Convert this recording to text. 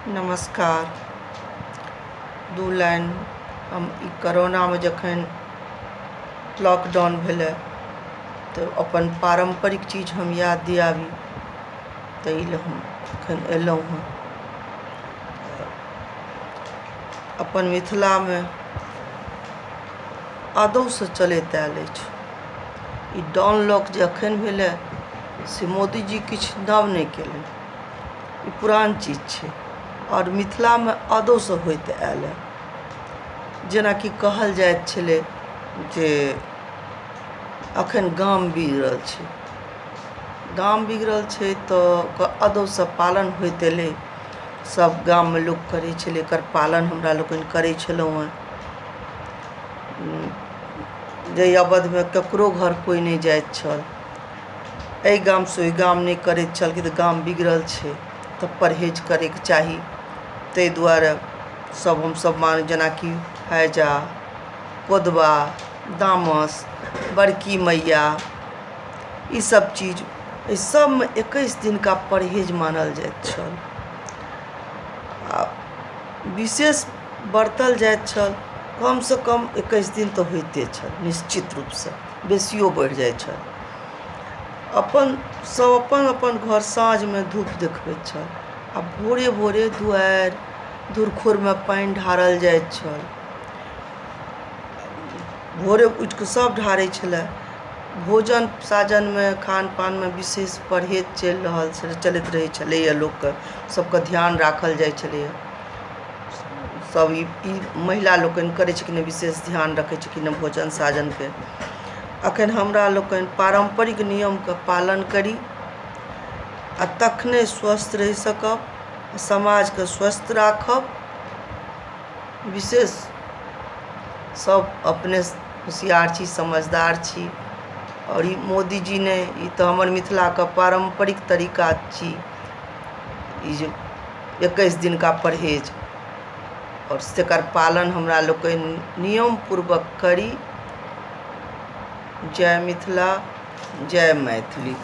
नमस्कार। दू लाइन हम ई करोनामे जखन लॉकडाउन भेलै तऽ अपन पारम्परिक चीज हम याद दियाबी, ताहि लए हम एखन एलहुँ हँ। अपन मिथिलामे अदौसँ चलैत आयल अछि ई डाउनलॉक जे एखन भेलै से मोदीजी किछु नव नहि केलनि, ई पुरान चीज छै आओर मिथिलामे अदौसँ होइत आयल हँ। जेनाकि कहल जाइत छलै जे एखन गाम बिगड़ल छै, गाम बिगड़ल छै तऽ ओकर अदौसँ पालन होइत एलै। सब गाममे लोक करै छलै, एकर पालन हमरा लोकनि करै छलहुँ हँ। जाहि अवधिमे ककरो घर कोइ नहि जाइत छल, एहि गामसँ ओहि गाम नहि करैत छल कि तऽ गाम बिगड़ल छै तऽ परहेज करैके चाही। ताहि दुआरे सब हमसब मान जेनाकि हैजा, कोदबा, दामस, बड़की मैया, ईसब चीज एहि सबमे 21 दिनका परहेज मानल जाइत छल आ विशेष बरतल जाइत छल। कमसँ कम 21 दिन तऽ होइते छल, निश्चित रूपसँ बेसियो बढ़ि जाइत छल। अपन सब अपन अपन घर साँझमे धूप देखबैत छल आ भोरे भोरे दुआरि धुरखुरमे पानि ढारल जाइत छल। भोरे उठिकऽ सब ढारै छलै। भोजन साजनमे खान पानमे विशेष परहेज चलि रहल छलै, चलैत रहै छलैए। लोकके सबके ध्यान राखल जाइ छलैए। सब ई महिला लोकनि करै छलखिन, विशेष ध्यान रखै छलखिन भोजन साजनके। अखन हमरा लोकनि पारम्परिक नियमके पालन करी आ तखने स्वस्थ रहि सकब, समाजके स्वस्थ राखब। विशेष सब अपने होशियार छी, समझदार छी। आओर ई मोदीजी नहि, ई तऽ हमर मिथिलाके पारम्परिक तरीका छी ई जे 21 दिनका परहेज, आओर तकर पालन हमरा लोकनि नियम पूर्वक करी। जय मिथिला, जय मैथिली।